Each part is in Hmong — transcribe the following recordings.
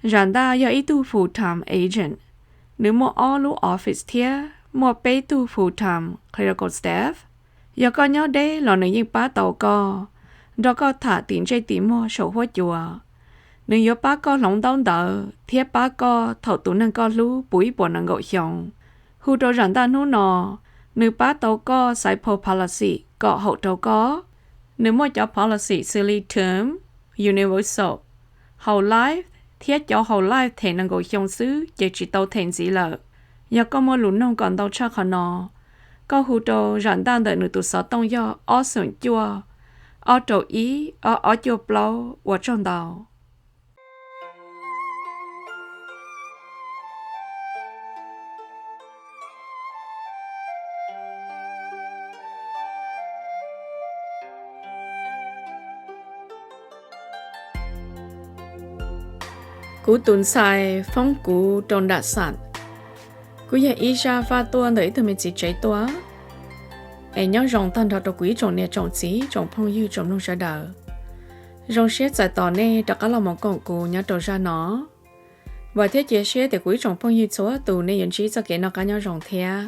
Zam Ntaj yog ib tug full-time agent, nws muaj ob lub office thiab muaj peb tug full-time clerical staff. Yog koj nyob deb los nws yeej pab tau koj, nrog koj tham tim ntsej tim muag saum huab cua. Nws yuav pab koj hloov ntaub ntawv thiab pab koj thaum tus neeg koj hlub puv ib puas nees nkaum xyoo. Hu rau Zam Ntaj hnub no, nws pab tau koj xaiv policy kom haum rau koj. Nws muaj cov policy xws li term, universal, whole life thiab cov whole life them nees nkaum xyoo xwb ces tsis tau them ntxiv lawm. Yog koj muaj lus noog kom ntau tshaj qhov no, koj hu rau Zam Ntaj ntawm nws tus xov tooj yog ob xoom cuaj, ob rau ib, ob ob cuaj plaub. Ua tsaug ntau. Kuv tus ntxhais foob kuv rau nram xam. Kuv yog ib zaj faj tuaj ntawm ib tug me txiv tsev tuaj. Es nyob zoo tag nrho rau kuv ib tsoom niam tsoom txiv tsoom phooj ywg tsoom mloog sawv daws. Zoo siab txais tos nej rov qab los mus koom kuv nyob rau zaj no. Vam thiab cia siab tias kuv ib tsoom phooj ywg txhua tus nej yuav ntsib txoj kev noj qab nyob zoo thiab.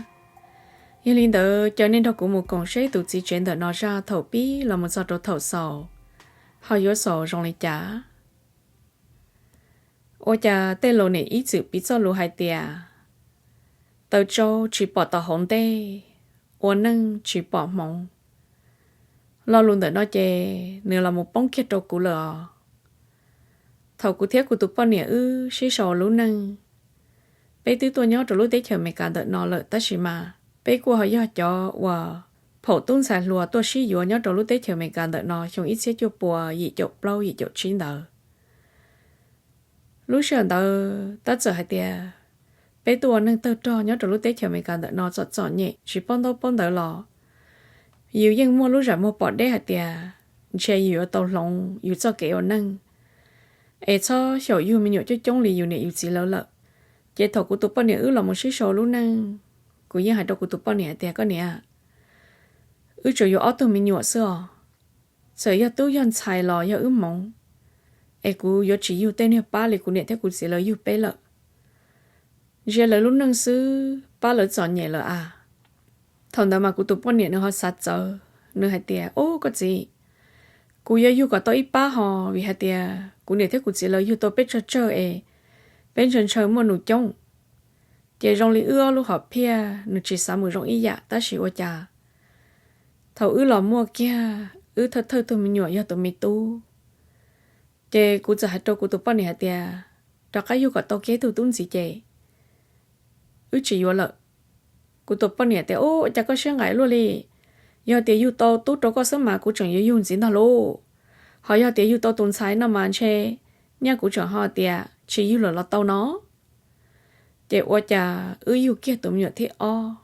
Yog li ntawd caw nej nrog kuv mus koom seb tus txiv tsev ntawm no zaj thaum pib los mus txog rau thaum xaus ho yuav xaus zoo li cas. Ua cas tej laus niam ib txwm piv txoj lus hais tias, taws tsau tsis pom tom hauv ntej, ua neej tsis pom hmoov. Lo lus ntawm no ces nws los mus poob kiag rau kuv lawm os. Thaum kuv thiab kuv tus poj niam wb sib sau lub neej, peb twb tuaj nyob rau lub teb chaws Amelikas ntawm no lawm tab sis mas peb kuj ho yog cov uas phaum tub ntxhais hluas tuaj sib yuav nyob rau lub teb chaws Amelikas ntawm no xyoo ib txhiab cuaj pua yim caum plaub yim caum tsib ntawd. Lub sij hawm ntawd tab txawm hais tias peb tuaj ua neej tawg rog nyob rau lub teb chaws Amelikas ntawm no txom txom nyem tsis paub ntaub paub ntawv los yus yeej muaj lub zam muag pom deb hais tias ntshe yus yuav tau hloov yus txoj kev ua neej, es txhob xyaum yug me nyuam coob coob li yus niam yus txiv lawv lawm. Ces thaum kuv tus poj niam wb los mus sib sau lub neej, kuv yeej hais rau kuv tus poj niam hais tias, koj niam, wb tsuas yuav ob tug me nyuam xwb os. Txawm yog tub yog ntxhais los yog wb hmoov, es kuv yuav tsis yug tej niag pab li kuv niam thiab kuv txiv lawv yug peb lawm. Ntsia lawv lub neej xwb pab lawv txom nyem lawm a. Thaum ntawd mas kuv tus poj niam nws ho xav txawv, nws hais tias, ub, koj txiv, kuv yuav yug kom tau ib pab ho, vim hais tias kuv niam thiab kuv txiv lawv yug tau peb tsawg tsawg es peb ntshaw ntshaw muaj nus coob. Ces zoo li wb ob lub hom phiaj nws tsis xav mus zoo ib yam tab sis ua cas thaum wb los muaj kiag wb thawj thawj tug me nyuam yog tus me tub, ces kuv txawm hais rau kuv tus poj niam hais tias, rov qab yug kom tau kiag tug tub ntxiv ces wb tsis yuav lawm. Kuv tus poj niam tias, ub, ua cas koj siab nqaim luaj li, yog tias yug tau tub rau koj xwb mas kuv tseem yuav yug ntxiv ntag lauj. Ho yog tias yug tau tus ntxhais no mas ntshe nyaj kuv tseem ho tias tsis yug lawm los tau no. Ces ua cas wb yug kiag tus me nyuam thib ob,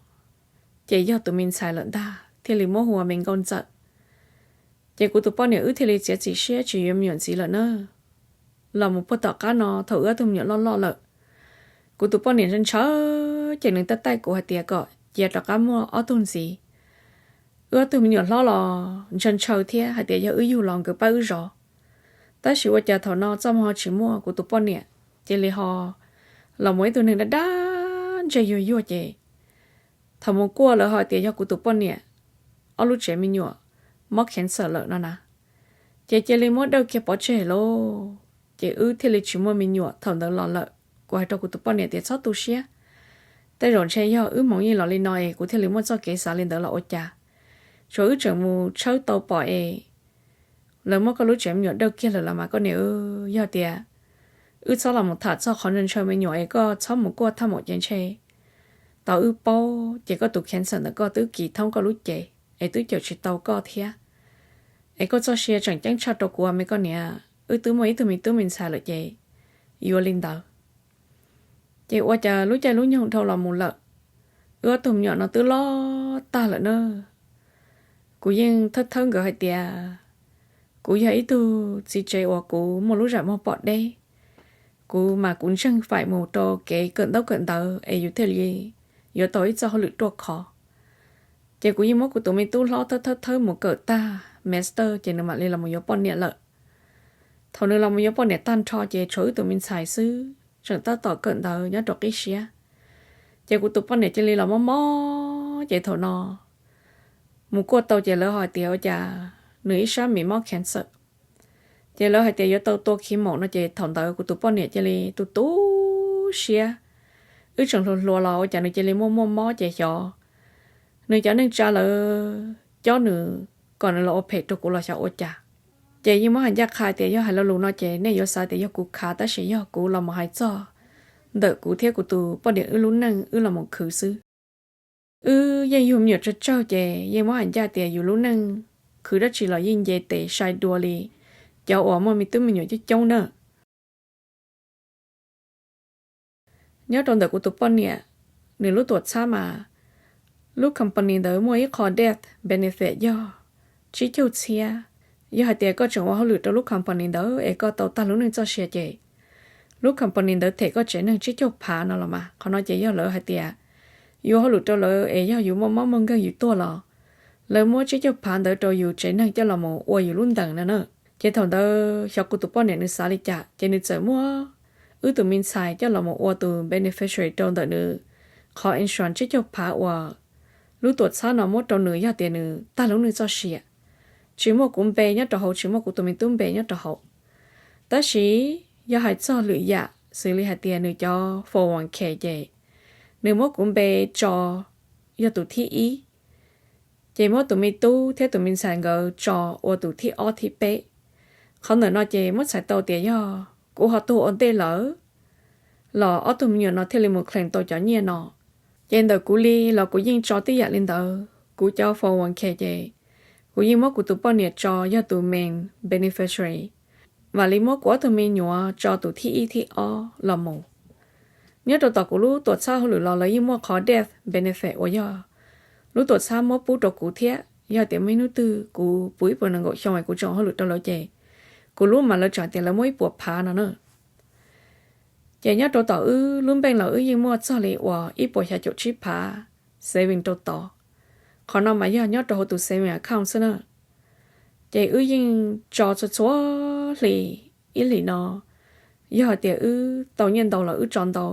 ces yog tus me ntxhais lawm ntag thiaj li muab hu ua me nkauj ntxawm. Ces kuv tus poj niam wb thiaj li txiav txim siab tsis yuav me nyuam ntxiv lawm na. Los mus puag tom qab no thaum wb ob tug me nyuam loj loj lawm, kuv tus poj niam ntshaw ntshaw, ces nws taij taij kuv hais tias kom cia rov qab muaj ob tug ntxiv. Wb ob tug me nyuam hlob los ntshaw ntshaw thiab hais tias yog wb yug los nkawd pab wb zov. Tab sis ua cas thaum no txoj hmoo ho tsis muaj, kuv tus poj niam cia li ho los mus ib tug neeg dab dab ntseg yuag yuag ces thaum mus kuaj lawv ho tias yog kuv tus poj niam ob lub tsev me nyuam mob cancer lawm no na. Ces cia li muab dawj kiag pov tseg lauj, ces wb thiaj li tsis muaj me nyuam thaum ntawd los lawm. Kuv hais rau kuv tus poj niam tias txhob tu siab, tej zaum ntshe yog wb hmoov yeej los li no es kuv thiaj li muaj txoj kev xav li ntawd los ua cas. Tsuas wb tseem mus tshawb tau pom es lawv muab koj lub tsev me nyuam dawj kiag lawm los mas koj niam, yog tias wb txhob los mus tham txog qhov ntshaw ntshaw me nyuam es koj txhob mus kuaj thaj maum ces ntshe tau wb paub ces koj tus cancer ntawm koj twb kis thoob koj lub cev es twb cawm tsis tau koj thiab. Es koj txoj sia tseem ceeb tshaj rau kuv me koj niam, wb twb muaj ib tug me tub me ntxhais lawm ces yuav li ntawd. Ces ua cas lub caij lub nyoog dhau los mus lawm, wb ob tug me nyuam no twb loj tag lawm na. Kuv yeej thawb thawb nkawd hais tias kuv yog ib tug txiv tsev uas kuv muaj lub zam muag pom deb, kuv mas kuv ntseeg faim mus rau kev kawm ntaub kawm ntawv es yus thiaj li yuav tau ib txoj hauj lwm ruaj khov. Ces kuv yeej muab kuv tus me tub hlob thawb thawb thawb mus kawm tag master ces nws mam li los mus yuav poj niam lawm. Thaum nws los mus yuav poj niam tag nrho ces tshuav wb tus me ntxhais xwb tseem tab tom kawm ntawv nyob rau qib siab. Ces kuv tus poj niam cia li los mob mob ces thaum no mus kuaj tau ces lawv hais tias ua cas nws ib sab mis mob cancer. Ces lawv hais tias yuav tau tua khi maum no ces thaum ntawd kuv tus poj niam cia li tu tu siab. Wb tseem hluas hluas los ua cas nws cia li muaj muaj mob ces xyov nws cov neej tsa lawv cob nws kom nws los ua phem rau kuv los xyov ua cas. Ces yeej muab hais ncaj qha tias yog hais lo lus no ces nej yuav xav tias yog kuv khav tab sis yog kuv los mus hais txog ntawm kuv thiab kuv tus poj niam wb lub neej wb los mus khwv xwb. Wb yeej yug me nyuam tsawg tsawg ces yeej muab hais ncaj tias yus lub neej khwv dab tsi los yeej nce tes sai dua li cov uas muaj me tub me nyuam coob coob na. Nyob rau ntawm kuv tus poj niam, nws lub tuam txhab mas lub company ntawd muaj ib qho death benefit yog tsib caug txhiab. Yog hais tias koj tseem ua hauj lwm rau lub company ntawd es koj tau tag lub neej txoj sia ces lub company ntawd them koj tsev neeg tsib caug phav no los mas. Qhov no ces yog lawv hais tias yus ua hauj lwm rau lawv es yog yus muaj mob muaj nkeeg yus tuag los lawv muab tsib caug phav ntawd rau yus tsev neeg coj los mus ua yus lub ntees no na. Ces thaum ntawd xyov kuv tus poj niam nws xav li cas ces nws txawm muab wb tus me ntxhais coj los mus ua tus beneficiary rau ntawm nws qhov insurance tsib caug phav uas lub tuam txhab no muab rau nws yog tias nws tag lub neej txoj sia. Tsis muaj kuv npe nyob rau hauv, tsis muaj kuv tus me tub npe nyob rau hauv. Tab sis yog hais txog lwm yam xws li hais tias nws cov four one k ces nws muab kuv npe tso yog tus thib ib, ces muab tus me tub thiab tus me ntxhais nkawd tso ua tus thib ob thib peb. Qhov ntawm no ces muab txhais tau tias yog kuv ho tuag ua ntej lawm los ob tug me nyuam no thiaj li mus claim tau cov nyiaj no. Ces ntawm kuv li los kuv yeej tso tib yam li ntawd, kuv cov four one k ces kuv yeej muab kuv tus poj niam tso yog tus main beneficiary, vam li muab kuv ob tug me nyuam tso tus thib ib thib ob los mus. Nyob rau tom kuv lub tuam txhab hauj lwm los lawv yeej muaj qhov death benefit uas yog lub tuam txhab muab pub rau kuv thiab yog tias muaj ib hnub twg kuv puv ib puas nees nkaum xyoo es kuv tseem hauj lwm rau lawv ces kuv lub mas lawv tseem tias lawv muab ib puas phav no na. Ces nyob rau tom wb lub npeej los wb yeej muaj txog li uas ib puas xya caum tsib phav saving rau tod. Qhov no mas yog nyob rau hauv tus saving account xwb na. Ces wb yeej tso txhua txhua hli, ib hlis no yog hais tias wb tau nyiaj ntau los wb tso ntau,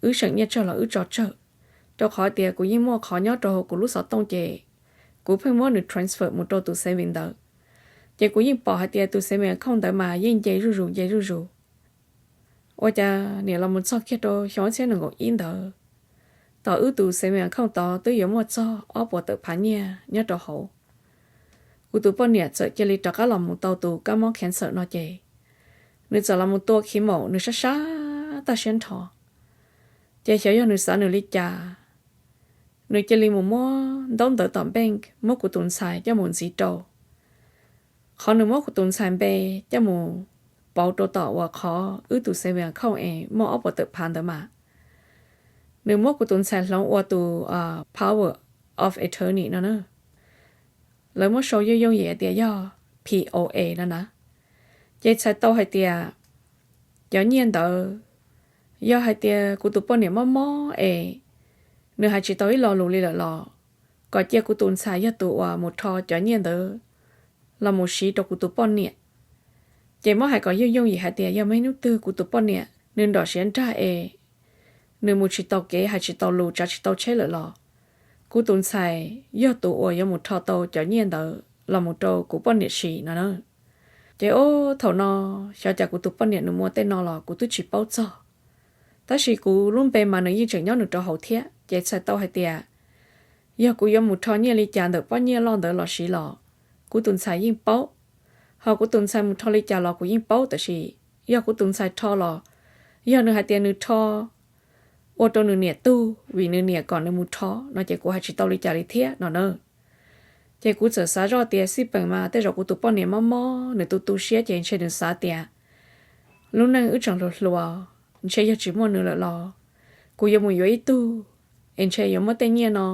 wb seem nyiaj tsawg los wb tso tsawg. Rau qhov tias kuv yeej muaj qhov nyob rau hauv kuv lub xov tooj ces kuv pheej muab nws transfer mus rau tus saving ntawd. Ces kuv yeej pom hais tias tus saving account ntawd mas yeej nce zuj zus nce zuj zus. Ua cas niam los mus txog kiag rau xyoo ob txhiab nees nkaum ib ntawd, tom wb tus saving account tod twb yuav muaj txog ob puas tawm phav nyiaj nyob rau hauv. Kuv tus poj niam txawm cia li rov qab los mus tau tus kab mob cancer no ces nws txawm los mus tua khi maum nws sab sab tag siab nrho. Ces xyov yog nws xav nws li cas, nws cia li mus muab ntaub ntawv tom bank muab kuv tus ntxhais coj mus ntxiv rau. Qhov nws muab kuv tus ntxhais npe coj mus pauv rau tom uas qhov wb tus saving account es muaj ob puas tawm phav ntawd mas nws muab kuv tus ntxhais hloov ua tus power of attorney no na. Lawv muab sau yooj yooj yim hais tias yog P O A no na. Ces txhais tau hais tias cov nyiaj ntawd, yog hais tias kuv tus poj niam mob mob es nws hais tsis tau ib lo lus li lawm los kom cia kuv tus ntxhais yog tus uas mus rho cov nyiaj ntawd los mus siv rau kuv tus poj niam. Ces muab hais kom yooj yooj yim hais tias yog muaj ib hnub twg kuv tus poj niam nws nrom siav nrag es nws mus tsis tau kev, hais tsis tau lus, tsav tsis tau tsheb lawm los kuv tus ntxhais yog tus uas yuav mus rho tau cov nyiaj ntawd los mus rau kuv poj niam siv no na. Ces ob thaum no xyov cas kuv tus poj niam nws muaj tej no los kuv twb tsis paub txog. Tab sis kuv lub npe mas nws yeej tseem nyob nws rau hauv thiab, ces txhais tau hais tias yog kuv yuav mus rho nyiaj li cas ntawm pob nyiaj loj ntawd los siv los kuv tus ntxhais yeej paub. Ho kuv tus ntxhais mus rho li cas los kuv yeej paub, tab sis yog kuv tus ntxhais rho los yog nws hais tias nws rho ua rau nws niam tug vim nws niam kom nws mus rho no ces kuv hais tsis tau li cas li thiab no na. Ces kuv txawm xav zoj tias xij peem mas tej zaum kuv tus poj niam mob mob nws tu tu siab ces ntshe nws xav tias lub neej wb tseem hluas hluas, ntshe yog tsis muaj nws lawm los kuv yuav mus yuav ib tug es ntshe yuav muab tej nyiaj no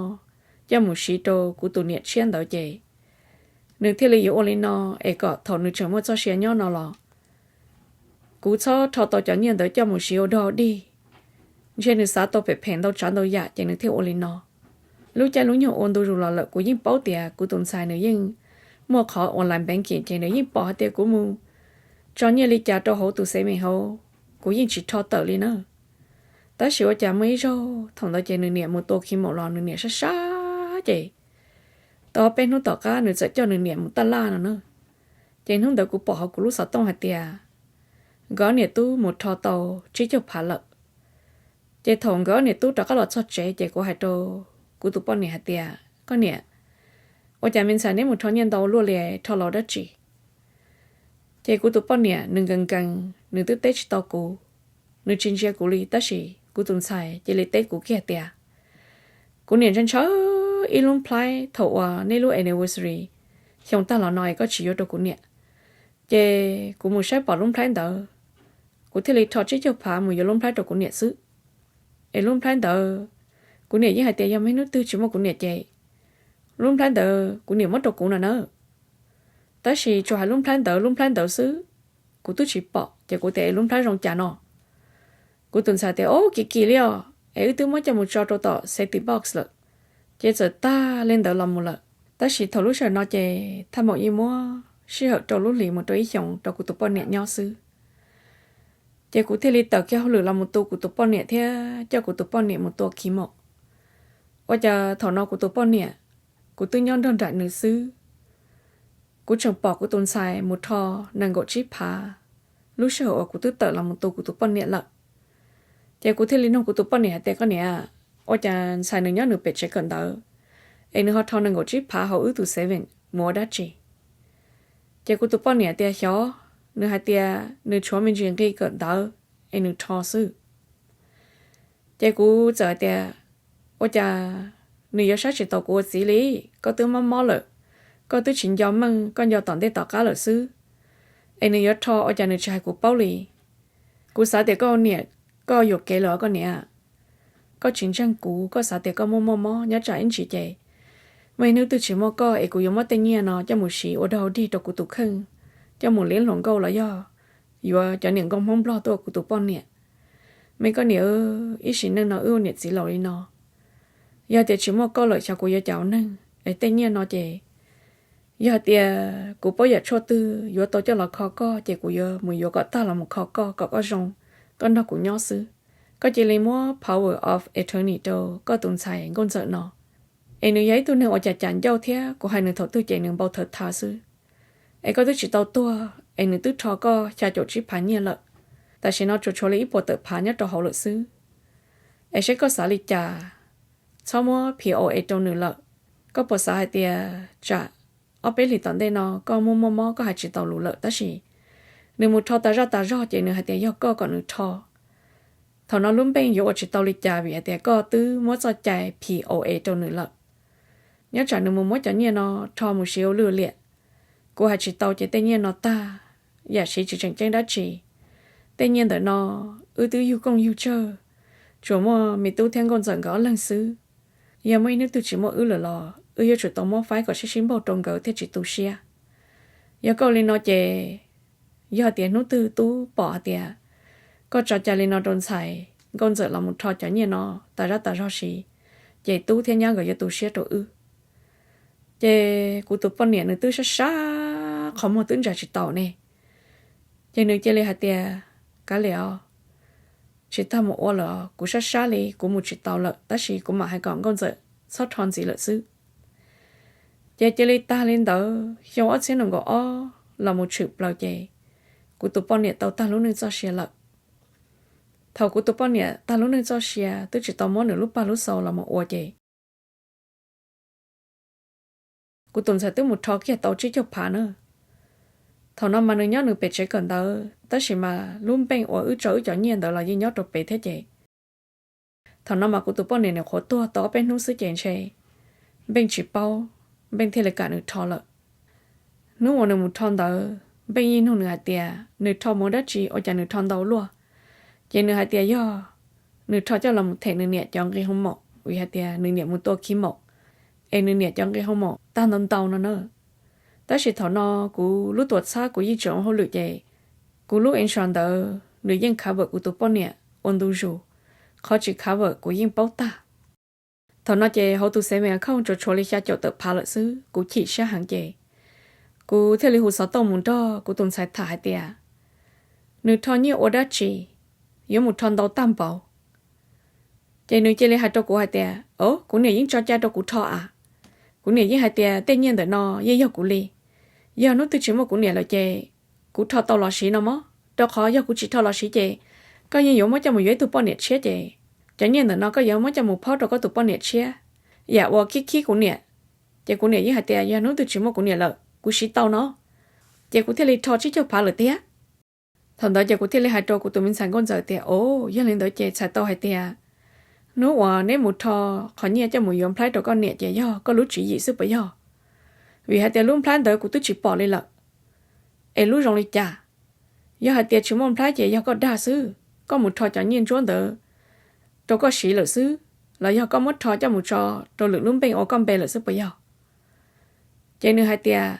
coj mus siv rau kuv tus niam tshiab ntawd ces nws thiaj li yuav ua li no es kom thaum nws tseem muaj txoj sia nyob no los kuv txhob rho tau cov nyiaj ntawd coj mus siv ua dog dig. Ntshe nws xav tau phem phem ntau tsav ntau yam ces nws thiaj ua li no. Lub caij lub nyoog ua ntu zus los lawm kuv yeej paub tias kuv tus ntxhais nws yeej muaj qhov online banking ces nws yeej pom hais tias kuv mus tso nyiaj li cas rau hauv tus xev meem hauv, kuv yeej tsis rho tawm li na. Tab sis ua cas muaj ib zaug thaum ntawd ces nws niam mus tua khi maum los nws niam sab sab ces tau peb hnub tom qab nws txawm coj nws niam mus taj laj no na. Ces hnub ntawd kuv pom hauv kuv lub xov tooj hais tias nkawd niam tub mus rho tau tsib caug phav lawm. Ces thaum nkawd niam tub rov qab los txog tsev ces kuv hais rau kuv tus poj niam hais tias, koj niam, ua cas me ntxhais neb mus rho nyiaj ntau luaj li, rho los dab tsi? Ces kuv tus poj niam nws nkees nkees, nws twb teb tsis tau kuv, nws tsis ntsia kuv li, tab sis kuv tus ntxhais cia li teb kuv kiag tias, kuv niam ntshaw ntshaw ib lub nplhaib thaum uas nej lub anniversary xyoo tag los no es koj tsis yuav rau kuv niam. Ces kuv mus saib pom lub nplhaib ntawd, kuv thiaj li rho tsib caug phav mus yuav lub nplhaib rau kuv niam xwb. Es lub nplhaib ntawd, kuv niam yeej hais tias yog muaj ib hnub twg tsis muaj kuv niam ces lub nplhaib ntawd kuv niam muab rau kuv no na. Tab sis tsuas hais lub nplhaib ntawd lub nplhaib ntawd xwb, kuv twb tsis pom ces kuv tias es lub nplhaib zoo cas no. Kuv tus ntxhais tias, o, kim kim li os, es wb twb muab coj mus tso rau tom safety box lawm, ces txawm tag li ntawd los mus lawm. Tab sis thaum lub sij hawm no ces thaj maum yeej muab sij hawm rau lub hlis mus rau ib xyoos rau kuv tus poj niam nyob xwb. Ces kuv thiaj li tawm kiag hauj lwm los mus tu kuv tus poj niam thiab coj kuv tus poj niam mus tua khi maum. Ua cas thaum no kuv tus poj niam, kuv twb nyob nrog nraim nws xwb, kuv tseem pom kuv tus ntxhais mus rho nees nkaum tsib phav lub sij hawm uas kuv twb tawm los mus tu kuv tus poj niam lawm. Ces kuv thiaj li nug kuv tus poj niam hais tias, koj niam, ua cas ntxhais nws nyob nws pem tsev kawm ntawv es nws ho rho nees nkaum tsib phav hauv wb tus saving mus ua dab tsi? Ces kuv tus poj niam tias xyov, nws hais tias nws tshuav me ntsis nqi kawm ntawv es nws rho xwb. Ces kuv txawm hais tias, ua cas nws yuav saib tsis taus kuv ua txiv li? Koj twb mob mob lawm, koj twb tsis nco meej, koj nco tom ntej tom qab lawm xwb, es nws yuav rho ua cas nws tsis hais kuv paub li? Kuv xav tias koj niam, koj yuam kev lawm os koj niam. Koj tsis ntseeg kuv, koj xav tias koj muaj muaj mob nyob tsam ib ntsis ces muaj ib hnub twg tsis muaj koj es kuv yuav muab tej nyiaj no coj mus siv ua dog dig rau kuv tus kheej, coj mus liab hluas nkauj los yog yuav cov niam nkauj Hmoob Nplog tuaj kuv tus poj niam. Me koj niam, ib sim neej no wb ua niam txiv laus li no, yog tias tsis muaj koj lawm xyov kuv yuav cas ua neeg es tej nyiaj no ces yog tias kuv paub yam tshuaj twg yuav tau coj los kho koj ces kuv yuav mus yuav kom tag los mus kho koj kom koj zoo, koj nrog kuv nyob xwb. Koj cia li muab power of attorney rau koj tus ntxhais nkauj ntxawm no, es nws yog ib tug neeg uas cam cam ncauj thiab kuv hais nws thaum twg ces nws npau thawv tha xwb. Es koj twb tsis tau tuag es nws twb rho koj xya caum tsib phav nyiaj lawm, tam sim no tsuas tshuav li ib puas tawm phav nyob rau hauv lawm xwb. Es seb koj xav li cas, txhob muab P O A rau nws lawm. Koj puas xav hais tias tsam ob peb hlis tom ntej no koj muaj muaj mob koj hais tsis taus lus lawm tab sis nws mus rho tas zaj tas zog ces nws hais tias yog koj kom nws rho. Thaum no lub npeej yuav ua tsis tau li cas vim hais tias koj twb muab txoj cai P O A rau nws lawm. Nyob tsam nws mus muab cov nyiaj no rho mus siv ua lwj liam, kuv hais tsis tau ces tej nyiaj no tag, yam siv tsis tseem ceeb dab tsi. Tej nyiaj ntawm no wb twb yug kooj yug tsawg, tsuas muaj me tub thiab nkauj ntxawm nkawd ob leeg xwb. Yog muaj ib hnub twg tsis muaj wb lawm los wb yuav tsum tau muab faib kom sib sib npaug rau nkawd thiaj tsis tu siab. Yog koj ua li no ces yog tias hnub twg tub pom hais tias koj tso cai li no rau ntxhais nkauj ntxawm los mus rho cov nyiaj no tas zaj tas zog siv, ces tub thiab nyab nkawd yuav tu siab rau wb. Ces kuv tus poj niam nws twb sab sab qhov muag twb ntsa tsis taus ne, ces nws cia li hais tias, kav liam os, tsis tag mus ua lawm os, kuv sab sab li kuv mus tsis taus lawm tab sis kuv mam hais kom nkauj ntxawm txhob rho ntxiv lawm xwb. Ces cia li tag li ntawd xyoo ob txhiab nees nkaum ob los mus tshwm plaws ces kuv tus poj niam tau tag lub neej txoj sia lawm. Thaum kuv tus poj niam tag lub neej txoj sia twb tsis tau muab nws lub paj lub xau los mus ua ces kuv tus ntxhais twb mus rho kiag tau tsib caug phav na. Thaum no mas nws nyob nws pem tsev kawm ntawv tab sis mas lub npeej uas wb tso wb cov nyiaj ntawd los yeej nyob rau pem thiab ces thaum no mas kuv tus poj niam nws qhuav tuag tau ob peb hnub xwb ces ntshe npeej tsis paub, npeej thiaj li kam nws rho lawm. Hnub uas nws mus rho ntawd npeej yeej nug nws hais tias nws rho mus dab tsi ua cas nws rho ntau luaj. Ces nws hais tias yog nws rho coj los mus them nws niam cov nqi hoo maum vim hais tias nws niam mus tua khi maum es nws niam cov nqi hoo maum tag ntau ntau no na. Tab sis thaum no kuv lub tuam txhab kuv yeej tseem ua hauj lwm ces kuv lub insurance ntawd nws yeej cover kuv tus poj niam ua ntu zus, qhov tsis cover kuv yeej paub tag. Thaum no ces hauv tus saving account tsuas tshuav li xya caum tawm phav lawm xwb, kuv chim siab heev ces kuv thiaj li hu xov tooj mus nrog kuv tus ntxhais tham hais tias nws rho nyiaj ua dab tsi, yuav mus rho ntau tag npaum. Ces nws cia li hais rau kuv hais tias, o, kuv niam yeej tso cai rau kuv rho a. Kuv niam yeej hais tias tej nyiaj ntawm no yeej yog kuv li. Yog hnub twg tsis muaj kuv niam lawm ces kuv rho tau los siv no mog, rau qhov yog kuv tsis rho los siv ces koj yeej yuav muab coj mus yuav ib tug poj niam tshiab ces cov nyiaj ntawm no koj yuav muab coj mus phob rau koj tus poj niam tshiab. Yam uas khib khib kuv niam, ces kuv niam yeej hais tias yog hnub twg tsis muaj kuv niam lawm kuv siv tau no. Ces kuv thiaj li rho tsib caug phav lawm tiag. Thaum ntawd ces kuv thiaj li hais rau kuv tus me ntxhais nkauj ntxawm tias, o, yog li ntawd ces txhais tau hais tias hnub uas neb mus rho qhov nyiaj coj mus yuav nplhaib rau koj niam ces yog koj lub tswv yim xwb puas yog? Vim hais tias lub nplhaib ntawd kuv twb tsis pom li lawm. Es lub zoo li cas? Yog hais tias tsis muaj nplhaib ces yog koj dag xwb, koj mus rho cov nyiaj ntsuab ntawd rau koj siv lawm xwb, los yog koj muab rho coj mus tso rau lwm lub npeej ua koj npe lawm xwb puas yog? Ces nws hais tias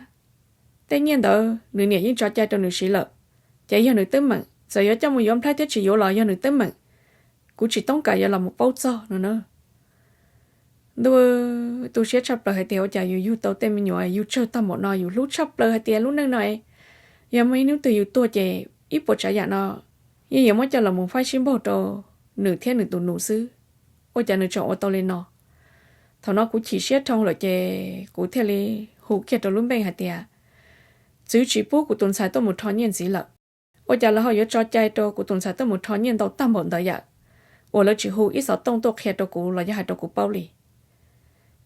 tej nyiaj ntawd nws niam yeej tso cai rau nws siv lawm, ces yog nws teeb meem, txawm yuav coj mus yuav nplhaib thiab tsis yuav los yog nws teeb meem, kuv tsis toob kas yuav los mus paub txog no na. Ntuj, tu siab tshaj plaws hais tias ua cas yus yug tau tej me nyuam yus tsawg tag npaum no, yus hlub tshaj plaws hais tias lub neej no yog muaj ib hnub twg yus tuag ces ib puas tsav yam no yeej yuav muab coj los mus faib sib npaug rau nws thiab nws tus nus xwb. Ua cas nws tseem ua tau li no? Thaum no kuv chim siab dhau lawm ces kuv thiaj li hu kiag rau lub npeej hais tias, txwv tsis pub kuv tus ntxhais tuaj mus rho nyiaj ntxiv lawm. Ua cas lawv ho yuav tso cai rau kuv tus ntxhais tuaj mus rho nyiaj ntau tag npaum ntawd yam uas lawv tsis hu ib xov tooj tuaj qhia rau kuv los yog hais rau kuv paub li?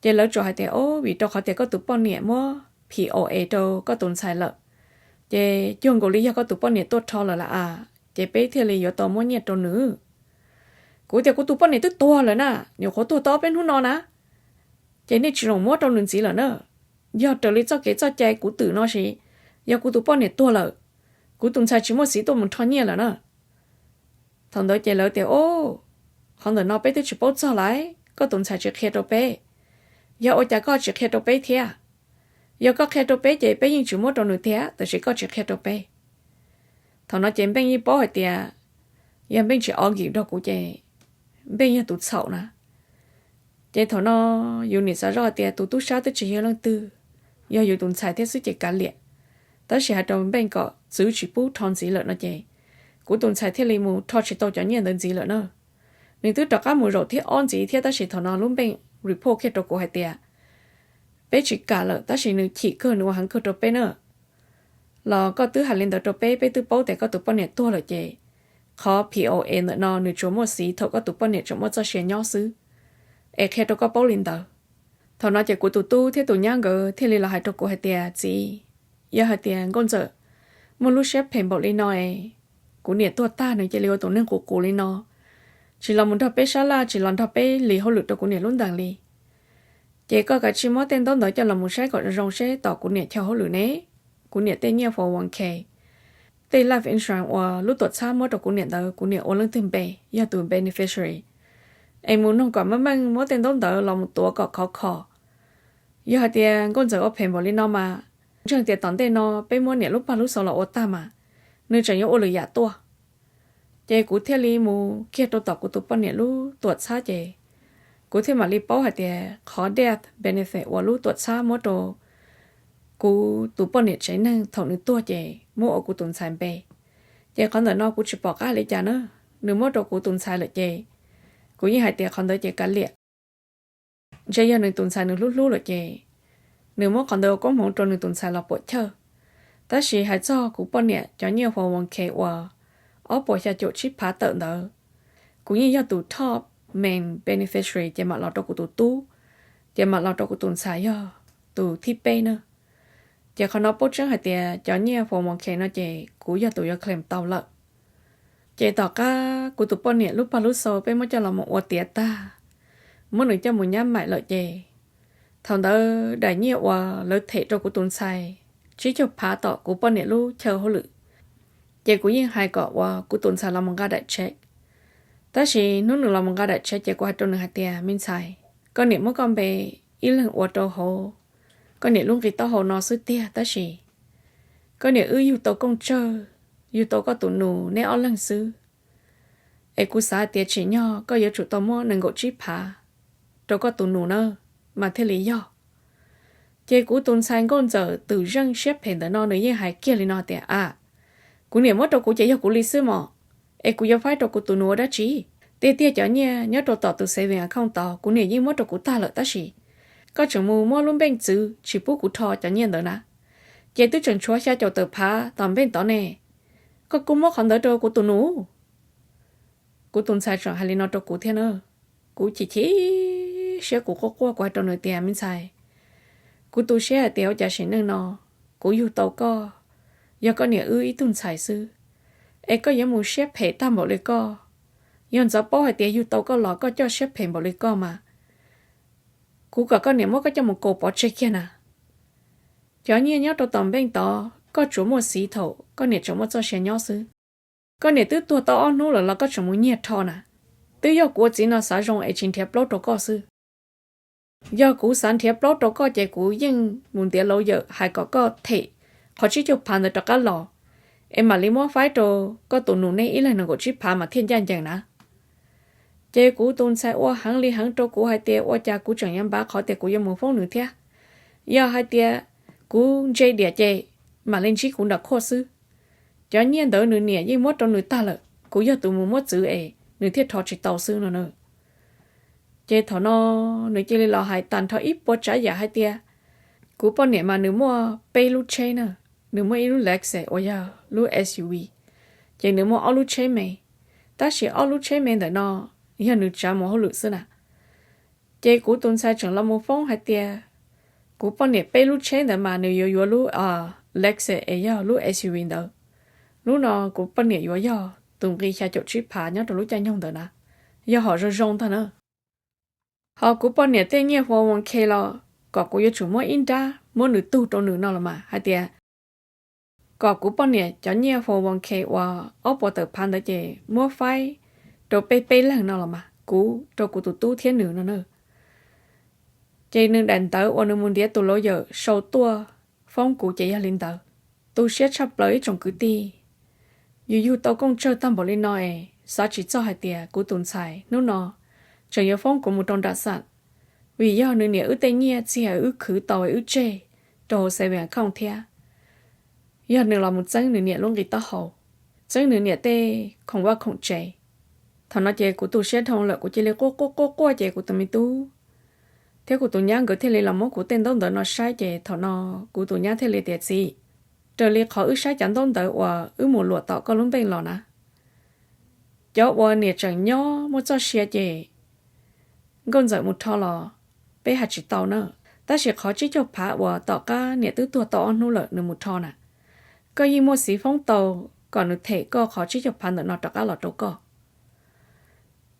Ces lawv tsuas hais tias, o, vim rau qhov tias koj tus poj niam muab P O A rau koj tus ntxhais lawm, ces cuag nkaus li yog koj tus poj niam tuaj rho lawm lawm a, ces peb thiaj li yuav tau muab nyiaj rau nws. Kuv tias kuv tus poj niam twb tuag lawm na, nyuam qhuav tuag tau ob peb hnub no na, ces nej tsis zoo muab rau nws ntxiv lawm na. Yog raws li txoj kev txoj cai kuv twm no sis, yog kuv tus poj niam tuag lawm, kuv tus ntxhais tsis muaj xiv tuaj mus rho nyiaj lawm na. Thaum ntawd ces lawv tias, o, qhov ntawm no peb twb tsis paub txog lawm, koj tus ntxhais tsis qhia rau peb. Yog ua cas koj tsis qhia rau peb thiab? Yog koj qhia rau peb ces peb yeej tsis muab rau nws thiab, tab sis koj tsis qhia rau peb. Thaum no ces Npeej yeej paub hais tias yog Npeej tsis argue nrog kuv ces Npeej yog tus txhaum na. Ces thaum no yus nim xav zoj hais tias tus tub sab twb tsis yog leej twg, yog yus tus ntxhais thiab xwb ces kav liam. Tab sis hais rau Npeej kom txwv tsis pub rho ntxiv lawm no ces kuv tus ntxhais thiaj li mus rho tsis tau cov nyiaj ntawd ntxiv lawm na. Nws twb rov qab mus zaum thib ob ntxiv thiab tab sis thaum no lub Npeej report kiag rau kuv hais tias peb tsis kam lawm, tab sis nws chim kawg, nws ua heev kawg rau peb na. Los koj twb hais li ntawd rau peb, peb twb paub tias koj tus poj niam tuag lawm ces qhov P O A ntawm no nws tsuas muaj xiv thaum koj tus poj niam tseem muaj txoj sia nyob xwb, es qhia rau koj paub li ntawd. Thaum no ces kuv tus tub thiab tus nyab nkawd thiaj li los hais rau kuv hais tias, txiv, yog hais tias Nkauj Ntxawm muaj lub siab phem npaum li no es kuv niam tuag tag nws cia li ua tus neeg qus qus li no, tsis los mus nrog peb sab laj, tsis los nrog peb li hauj lwm rau kuv niam lub ntees li, ces koj kav tsij muab tej ntaub ntawv coj los mus saib kom zoo seb tom kuv niam chaw hauj lwm ne, kuv niam tej nyiaj four one k, tej life insurance uas lub tuam txhab muab rau kuv niam ntawd kuv niam ua leej twg npe, yog tus beneficiary, es mus noog kom meej meej, muab tej ntaub ntawv los mus tuav kom khov kho. Yog hais tias Nkauj Ntxawm ua phem npaum li no mas, ntseeg tias tom ntej no peb muab niam lub paj lub xau los ua tag mas nws tseem yuav ua lwm yam tuaj. Ces kuv thiaj li mus kiag rau tom kuv tus poj niam lub tuam txhab ces kuv thiaj mam li paub hais tias qhov death benefit uas lub tuam txhab muab rau kuv tus poj niam tsev neeg thaum nws tuag ces muab ua kuv tus ntxhais npe. Ces qhov ntawm no kuv tsis pom qab li cas na, nws muab rau kuv tus ntxhais lawm ces kuv yeej hais tias qhov ntawd ces kav liam. Ntshe yog nws tus ntxhais nws hlub hlub lawm ces nws muab qhov ntawd ua koob hmoov rau nws tus ntxhais los puam chawj. Tab sis hais txog kuv poj niam cov nyiaj four one k uas ob puas xya caum tsib phav tawm ntawd, kuv yeej yog tus top main beneficiary ces mam los rau kuv tus tub, ces mam los rau kuv tus ntxhais yog tus thib peb na. Ces qhov no paub tseeb hais tias cov nyiaj four one k no ces kuv yog tus yuav claim tau lawm. Ces tom qab kuv tus poj niam lub paj lub xau peb muab coj los mus ua tiav tag, muab nws coj mus nyab maim lawm ces thaum ntawd daim nyiaj uas lawv them rau kuv tus ntxhais tsib caug phav tom kuv poj niam lub chaw hauj lwm, ces kuv yeej hais kom uas kuv tus ntxhais los mus nqa daim check. Tab sis hnub nws los mus nqa daim check ces kuv hais rau nws hais tias, me ntxhais, koj niam muab koj npe ib leeg ua rau hauv koj niam lub nqi taub hau no xwb tiag, tab sis koj niam wb yug tau kooj tsawg, yug tau koj tus nus neb ob leeg xwb. Es kuv xav hais tias tsim nyog koj yuav tsum tau muab nees nkaum tsib phav rau koj tus nus na, mas thiaj li yog. Ces kuv tus ntxhais nkauj ntxawm twm zeej siab phem ntawm no nws yeej hais kiag li no tias, a, Kuv niam muab rau kuv ces yog kuv li xwb mog, es kuv yuav faib rau kuv tus nus ua dab tsi? Tiag tiag cov nyiaj nyob rau tom tus saving account tod kuv niam yeej muab rau kuv tag lawm tab sis koj tseem mus muab lub npeej txwv tsis pub kuv rho cov nyiaj ntawd na, ces twb tseem tshuav xya caum tawm phav tom npeej tod ne. Koj kuj muab qhov ntawd rau kuv tus nus. Kuv tus ntxhais tseem hais li no rau kuv thiab na. Kuv chim chim siab, kuv quaj quaj, kuv hais rau nws tias, me ntxhais, kuv tu siab hais tias ua cas sim neej no kuv yug tau koj, yog koj niam wb ib tug ntxhais xwb, es koj yuav mus siab phem tag npaum li koj. Yog ntxov paub hais tias yug tau koj los koj coj siab phem npaum li koj mas kuv kom koj niam muab koj coj mus kaus pov tseg kiag na. Cov nyiaj nyob rau tom npeej tod koj tsuas muaj xiv thaum koj niam tseem muaj txoj sia nyob xwb. Koj niam twb tuag tau ob hnub lawm los koj tseem mus nyiag rho na. Twb yog kuv ua txiv no xav zoo es tsis nrhiav plaub rau koj xwb. Yog kuv xav nrhiav plaub rau koj ces kuv yeej mus ntiav laus yawm hais kom koj them qhov tsib caug phav ntawd rov qab los, es mam li muab faib rau koj tus nus nej ib leeg nees nkaum tsib phav mas thiaj ncaj ncees na. Ces kuv tus ntxhais ua heev li heev rau kuv hais tias ua cas kuv tseem yuav npav qhov tias kuv yuav mus foob nws thiab. Yog hais tias kuv ntse diam ces mam li ntsib kuv nram khuaj xwb. Cov nyiaj ntawd nws niam yeej muab rau nws tag lawm, kuv yog tus mus muab txwv es nws thiaj rho tsis tau xwb no na. Ces thaum no nws cia li los hais tag nrho ib puas tsav yam hais tias, kuv poj niam mas nws muaj peb lub tsheb na, nws muaj ib lub Lexus uas yog lub S U V, ces nws muaj ob lub tsheb me, tab sis ob lub tsheb me ntawm no yog nws tsav mus hauj lwm xwb na. Ces kuv tus ntxhais tseem los mus foob hais tias kuv poj niam peb lub tsheb ntawd mas nws yuav yuav lub Lexus es yog lub S U V ntawd. Lub no kuv poj niam yuav yog tus nqi xya caum tsib phav nyob rau lub caij nyoog ntawd na, yog hom zoo zoo ntag na. Ho kuv poj niam tej nyiaj four one k los kom kuv yuav tsum muab ib nrab muab nws tug rau nws no los mas hais tias kom kuv poj niam cov nyiaj four one k uas ob puas tawm phav ntawd ces muab faib rau peb peb leeg no los mas kuv rau kuv tus tub thiab nws no na. Ces nws daim ntawv uas nws mus ntiav tus laus yawm sau tuaj foob kuv ces yog li ntawd. Tu siab tshaj plaws ib tsoom kwv tij, yus yug tau kooj tsawg tag npaum li no es xav tsis txog hais tias kuv tus ntxhais hnub no tseem yuav foob kuv mus rau nram xam, vim yog nws niam wb tej nyiaj txiag wb khwv tau wb tseg rau hauv saving account thiab. Yog nws los mus txeeb nws niam lub nqi taub hau, txeeb nws niam tej khoom vaj khoom tsev. Thaum no ces kuv tu siab dhau lawm, kuv cia li quaj quaj quaj quaj ces kuv tus me tub thiab kuv tus nyab nkawd thiaj li los muab kuv tej ntaub ntawv no saib ces thaum no kuv tus nyab thiaj li tias, txiv, raws li qhov wb saib cov ntaub ntawv uas wb mus luam tom koj lub npeej los na, cov uas niam tseem nyob muaj txoj sia ces nkauj ntxawm mus rho los peb hais tsis tau na, tab sis qhov tsib caug phav uas tom qab niam twb tuag tau ob hnub lawm nws mus rho na, koj yeej muaj xiv foob tau kom nws them koj qhov tsib caug phav ntawm no rov qab los rau koj.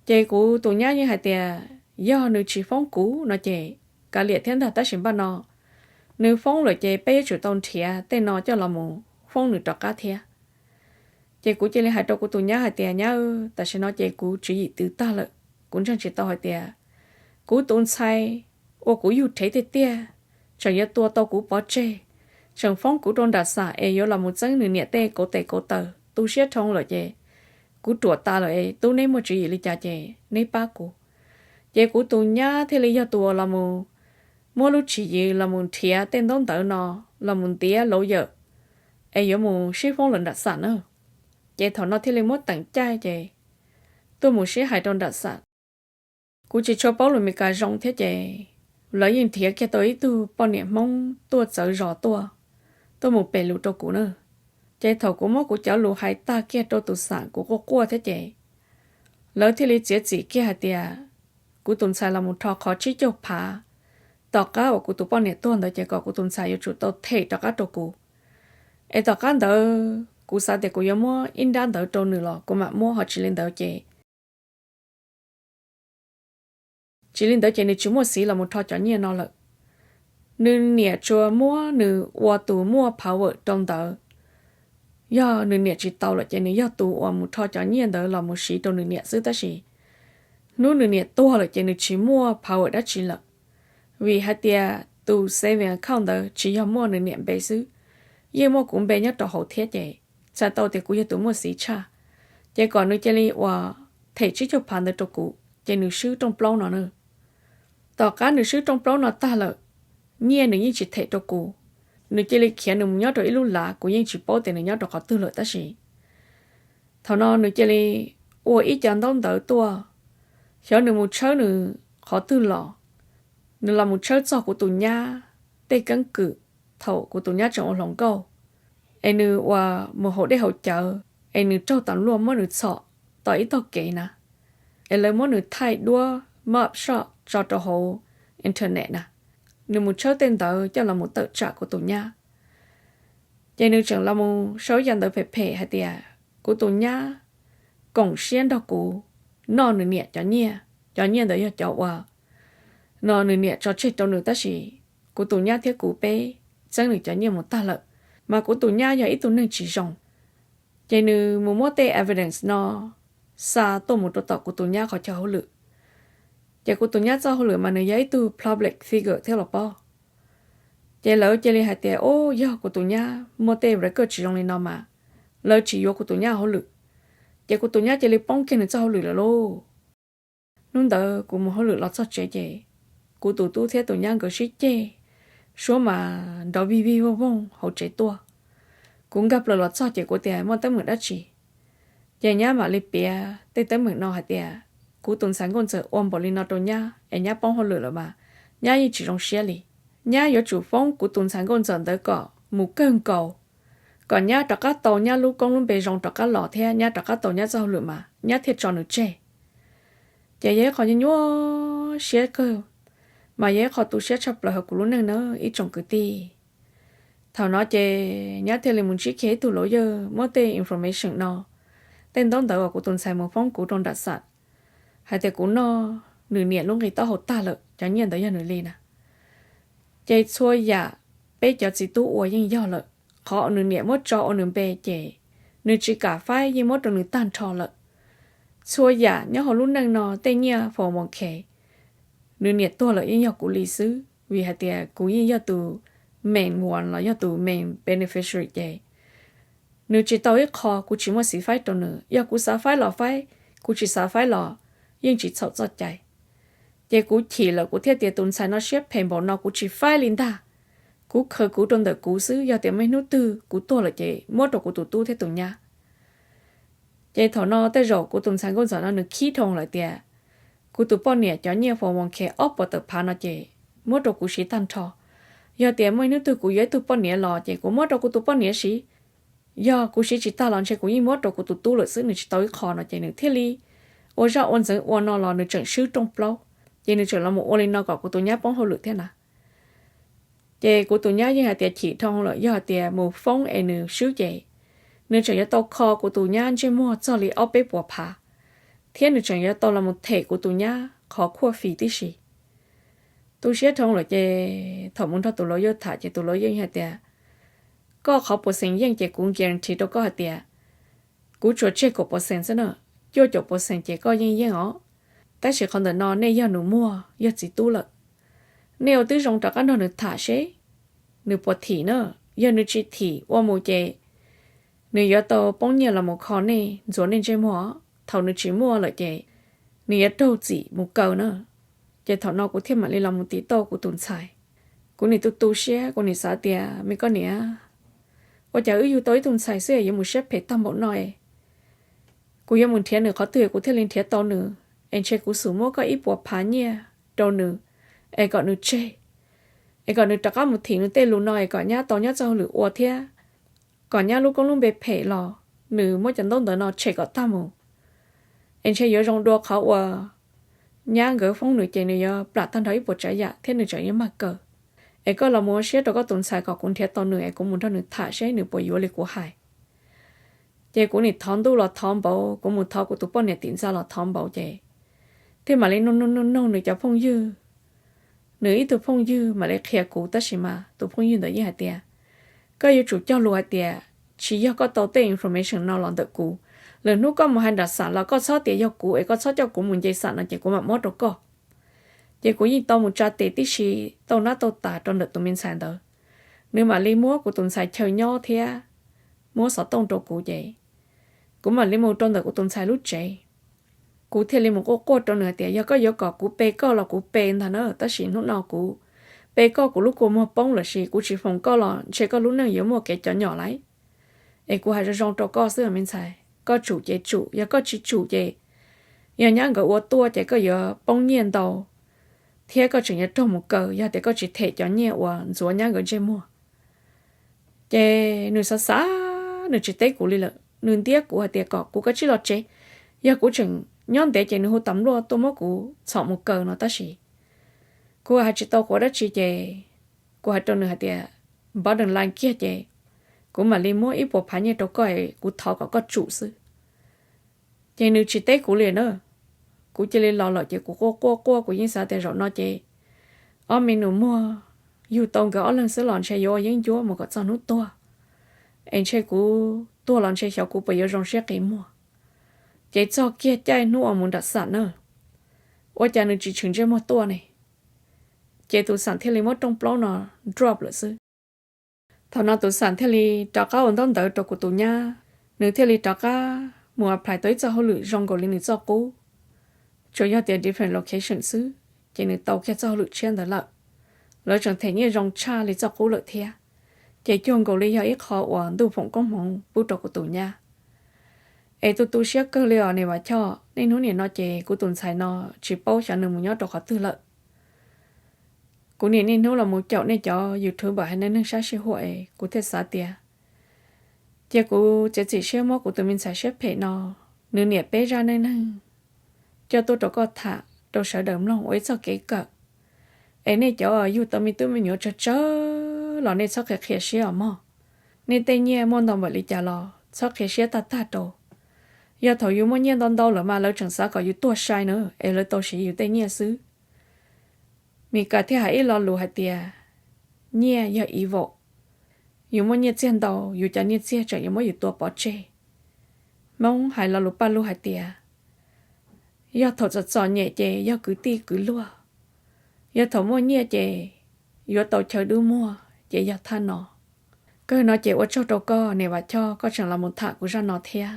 Ces kuv tus nyab yeej hais tias yog nws tsis foob kuv no ces kav liam thiab ntag, tab sis npaj no nws foob lawm ces peb yuav tsum tau nrhiav tej no coj los mus foob nws rov qab thiab. Ces kuv cia li hais rau kuv tus nyab hais tias, nyab, tam sim no ces kuv tswv yim twv tag lawm, kuv ntseeg tsis tau hais tias kuv tus ntxhais uas kuv yug rhev tiag tiag tseem yuav tua tau kuv pov tseg, tseem foob kuv rau nram xam es yuav los mus txeeb nws niam tej kauv tes kauv taw. Tu siab dhau lawm ces kuv ruam tas lawm es tub neb muaj tswv yim li cas ces neb pab kuv. Ces kuv tus nyab thiaj li yog tus uas los mus muab lub tswv yim los mus nrhiav tej ntaub ntawv no, los mus ntiav laus yawm es yuav mus sib foob lawm nram xam na. Ces thaum no thiaj li muab teem caij ces tuaj mus sib hais rau nram xam. Kuv tsis tshua paub lus Meskas zoo thiab ces lawv yeej nrhiav kiag tau ib tug poj niam Hmoob tuaj txawv zos tuaj, tuaj mus pem lus rau kuv na. Ces thaum kuv muab kuv cov lus hais tag kiag rau tus xam, kuv quaj quaj thiab ces lawv thiaj li txiav txim kiag hais tias kuv tus ntxhais los mus rho qhov tsib caug phav tom qab uas kuv tus poj niam tuag ntawd ces kom kuv tus ntxhais yuav tsum tau them rov qab rau kuv. Es tom qab ntawd kuv xav tias kuv yuav muab ib nrab ntawd rau nws los kuv mam muab, ho tsis li ntawd ces tsis li ntawd ces nws tsis muaj xiv los mus rho cov nyiaj no lawm. Nws niam tsuas muab nws ua tus muaj power rau ntawd. Yog nws niam tsis tau lawm ces nws yog tus uas mus rho cov nyiaj ntawd los mus siv rau nws niam xwb, tab sis hnub nws niam tuag lawm ces nws tsis muaj power dab tsi lawm. Vim hais tias tus saving account ntawd tsis yog muaj nws niam npe xwb, yeej muaj kuv npe nyob rau hauv thiab ces txhais tau tias kuv yog tus muaj xiv tshaj. Ces kom nws cia li uas them tsib caug phav ntawd rau kuv ces nws swb rooj plaub no na. Tom qab nws swb rooj plaub no tag lawm, nyiaj nws yeej tsis them rau kuv. Nws cia li khiav nws mus nyob rau ib lub lav, kuv yeej tsis paub tias nws nyob rau qhov twg lawm tab sis thaum no nws cia li ua ib co ntaub ntawv tuaj, xyov nws mus tshawb nws qhov twg los. Nws los mus tshawb txog kuv tus nyab tej keeb kwm thaum kuv tus nyab tseem ua hluas nkauj, es nws uas mus haus dej haus cawv es nws raug tas luaj muab nws txhom tom ib tog kev na, es lawv muab nws thaij duab mab soj tso rau hauv internet na. Nws mus tshawb tej ntawd coj los mus tawm tsam kuv tus nyab. Ces nws tseem los mus sau ib co ntawv phem phem hais tias kuv tus nyab koom siab nrog kuv noj nws niam cov nyiaj, cov nyiaj ntawd yog cov uas no nws niam tso tseg rau nws tab sis kuv tus nyab thiab kuv peb txeeb nws cov nyiaj mus tag lawm, mas kuv tus nyab yog ib tug neeg tsis zoo. Ces nws mus muab tej evidence no xa tuaj mus rau tom kuv tus nyab qhov chaw hauj lwm. Ces kuv tus nyab txoj hauj lwm mas nws yog ib tug public figure thiab los pob. Ces lawv cia li hais tias, o, yog kuv tus nyab muaj tej record tsis zoo li no mas lawv tsis yuav kuv tus nyab hauj lwm. Ces kuv tus nyab cia li poob kiag nws txoj hauj lwm lawm lauj. Hnub ntawd kuv mus hauj lwm los txog tsev ces kuv tus tub thiab tus nyab nkawd sib ceg, suab mas nrov vij vij voog voog hauv tsev tuaj. Kuv nkag plaws los txog ces kuv tias muaj teeb meem dab tsi. Ces nyab mam li piav tej teeb meem no hais tias kuv tus ntxhais nkauj ntxawm ua npaum li no rau nyab es nyab poob hauj lwm lawm mas nyab yeej tsis zoo siab li. Nyab yuav tsum foob kuv tus ntxhais nkauj ntxawm ntawd kom mus kawg nkaus, kom nyab rov qab tau nyab lub koob lub npe zoo rov qab los thiab nyab rov qab tau nyab txoj hauj lwm mas nyab thiaj tso nws tseg. Ces yog ib qho nyuaj nyuaj siab kawg, mas yog ib qho tu siab tshaj plaws hauv kuv lub neej na ib tsoom kwv tij. Thaum no ces nyab thiaj li mus ntsib kiag ib tug lawyer muab tej information no, tej ntaub ntawv uas kuv tus ntxhais mus foob kuv rau nram xam hais tias kuv noj nws niam lub nqi taub hau tag lawm, cov nyiaj ntawd yog nws li na. Ces txhua yam peb cov txiv tub ua yeej yog lawm. Qhov uas nws niam muab tso ua nws npe ces nws tsis kam faib, yeej muab rau nws tag nrho lawm. Txhua yam nyob hauv lub neej no tej nyiaj four one k, nws niam tuag lawm yeej yog kuv li xwb, vim hais tias kuv yeej yog tus main one los yog tus main beneficiary ces nws tsis tau ib qho kuv tsis muaj xiv faib rau nws. Yog kuv xav faib los faib, kuv tsis xav faib los yeej tsis txhaum txoj cai. Ces kuv chim lawm kuv thiaj tias tus ntxhais no siab phem npaum no kuv tsis faib li ntag. Kuv khaws kuv rau ntawm kuv xwb, yog tias muaj ib hnub twg kuv tuag lawm ces muab rau kuv tus tub thiab tus nyab. Ces thaum no tej zaum kuv tus ntxhais nkauj ntxawm no nws khib dhau lawm tias kuv tus poj niam cov nyiaj four one k ob puas tawm phav no ces muab rau kuv siv tag nrho. Yog tias muaj ib hnub twg kuv yuav ib tug poj niam los ces kuv muab rau kuv tus poj niam siv. Yog kuv siv tsis tag los ntshe kuv yeej muab rau kuv tus tub lawm xwb, nws tsis tau ib qho no ces nws thiaj li ua zaj ua ntxeev ua no los nws tseem swb rooj plaub. Ces nws tseem los mus ua li no kom kuv tus nyab poob hauj lwm thiab na. Ces kuv tus nyab yeej hais tias chim dhau lawm, yog hais tias mus foob es nws swb ces nws tseem yuav tau kho kuv tus nyab ntsej muag txog li ob peb puas phav, thiab nws tseem yuav tau los mus them kuv tus nyab qhov khuaj fis tib si. Tu siab dhau lawm ces thaum mus nrog tus lawyer tham ces tus lawyer yeej hais tias koj qhov puas xees yeej ces kuv guarantee rau koj hais tias kuv tsuas tseg kaum puas xees xwb na, cuaj caum puas xees ces koj yeej yeej os. Tab sis qhov ntawm no nej yog nus muag yog txiv tub lawm, nej ua tib zoo rov qab nrog nws tham seb nws puas thim na. Yog nws tsis thim ua mus ces nws yuav tau poob nyiaj los mus kho nej, ntxuav nej ntsej muag. Thaum nws tsis muaj lawm ces nws yuav raug txim mus kaw na. Ces thaum no kuv thiaj mam li los mus tiv tauj kuv tus ntxhais. Kuv nim tu tu siab, kuv nim xav tias me koj niam, ua cas wb yug tau ib tug ntxhais xwb es yuav mus siab phem tag npaum no es. Kuv yuav mus nrhiav nws qhov twg kuv thiaj li nrhiav tau nws, es ntshe kuv xum muab koj ib puas phav nyiaj rau nws es kom nws tseg, es kom nws rov qab mus thim nws tej lus no es kom nyab tau nyab txoj hauj lwm ua thiab kom nyab lub koob lub npe phem los nws muab cov ntaub ntawv no tshem kom tag mus. Es ntshe yuav zoo dua qhov uas nyab nkawd foob nws ces nws yuav plam tag nrho ib puas tsav yam thiab nws tseem yuav mag kaw. Es koj los mus ua siab rau koj tus ntxhais kom kuv nrhiav tau nws es kuv mus nrog nws tham seb nws puas yuav li kuv hais. Ces kuv nim thov ntuj los thov npaum, kuv mus thov kuv tus poj niam tim ntxa los thov npaum ces thiaj mam li nug nug nug nug nws cov phooj ywg. Nws ib tug phooj ywg mam li qhia kuv, tab sis mas tus phooj ywg ntawd yeej hais tias koj yuav tsum cog lus hais tias tsis yog koj tau tej information no los ntawm kuv. Lwm hnub koj mus hais nram xam los koj txhob tias yog kuv es koj txhob coj kuv mus nce xam no ces kuv mam muab rau koj. Ces kuv yeej tau mus tsa tes tib si, tau nab tau tas rau ntawm tus me ntxhais ntawd. Nws mam li muab kuv tus ntxhais chaw nyob thiab muab xov tooj rau kuv ces kuv mam li mus rau ntawm kuv tus ntxhais lub tsev. Kuv thiaj li mus quaj quaj rau nws hais tias yog koj yuav kom kuv pe koj los kuv pe ntag na, tab sis hnub no kuv pe koj kuv lub kua muag poob lawm sis kuv tsis foom koj los ntshe koj lub neej yuav muaj kev cov nyom lawm. Es kuv hais zoo zoo rau koj xwb me ntxhais, koj tsum ces tsum, yog koj tsis tsum ces yog nyab nkawd ua tuaj ces koj yuav poob nyiaj ntau thiab koj tseem yuav raug mus kaw yog tias koj tsis them cov nyiaj uas ntxuav nyab nkawd ntsej muag. Ces nws xav xav, nws tsis teb kuv li lawm, nws ntiab kuv hais tias kom kuv kav tsij los tsev, yog kuv tseem nyob ntev ces nws hu tas npluaj tuaj muab kuv txhom mus kaw no tab sis kuv hais tsis tau qhuav dab tsi ces kuv hais rau nws hais tias, bottom line kiag ces kuv mam li muab ib puas phav nyiaj rau koj es kuv thov kom koj tsum xwb. Ces nws tsis teb kuv li na. Kuv cia li los lawm ces kuv quaj quaj quaj, kuv yeej xav tias zaum no ces ob me nus muag yug tau nkawd ob leeg xwb los ntshe yuav ua yeeb ncuab mus kom txog hnub tuag, es ntshe kuv tuag los ntshe xyov kuv puas yuav zoo siab qi muag. Ces txog kiag caij hnub uas mus nram xam na, ua cas nws tsis tshwm ntsej muag tuaj ne, ces tus xam thiaj li muab rooj plaub no drop lawm xwb. Thaum no tus xam thiaj li rov qab ua ntaub ntawv rau kuv tus nyab, nws thiaj li rov qab mus apply tau ib txoj hauj lwm zoo nkaus li nws txoj qub, tsuas yog tias different location xwb, ces nws tau kiag txoj hauj lwm tshiab ntawd lawm. Lawv tseem them nyiaj zoo tshaj li txoj qub lawm thiab, ces cuag nkaus li yog ib qho uas ntuj foom koob hmoov pub rau kuv tus nyab. Es tu tu siab kawg li os niam Vam Choj, niaj hnub nim no ces kuv tus ntxhais no tsis paub xyov nws mus nyob rau qhov twg lawm. Kuv niam niaj hnub los mus caum nej cov YouTuber hais neej neeg sab sij huam es kuv thiaj xav tias cia kuv txiav txim siab muab kuv tus me ntxhais siab phem no, nws niam peb zaj neej neeg coj tuaj rau koj tham rau sawv daws mloog ua ib txoj kev kawm. Es nej cov yug tau me tub me nyuam tsawg tsawg los nej txhob qhia qhia siab os mog. Nej tej nyiaj muaj ntau npaum li cas los txhob qhia siab tag tag rau. Yog thaum yus muaj nyiaj ntau ntau lawm mas lawv tseem xav kom yus tuag sai na, es lawv tau siv yus tej nyiaj xwb. Mis Kas thiaj hais ib lo lus hais tias, nyiaj yog evil. Yus muaj nyiaj txiag ntau, yus cov nyiaj txiag tseem yuav muab yus tua pov tseg. Hmoob hais lo lus paj lug hais tias, yog thaum txom txom nyem ces yog kwv tij kwv luag, yog thaum muaj nyiaj ces yuav tau chaw dub muag ces yog thaj no. Kawg no ces ua tsaug rau koj niam Vam Choj, koj tseem los mus tham kuv zaj no thiab.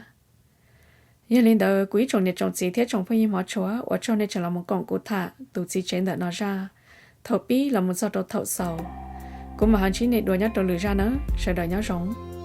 Yog li ntawd kuv ib tsoom niam tsoom txiv thiab tsoom phooj ywg hmov tshua, ua tsaug nej tseem los mus koom kuv tham tus txiv tsev ntawm no zaj thaum pib los mus txog rau thaum xaus. Kuv mam ho ntsib nej dua nyob rau lwm zaj nawb, sawv daws nyob zoo.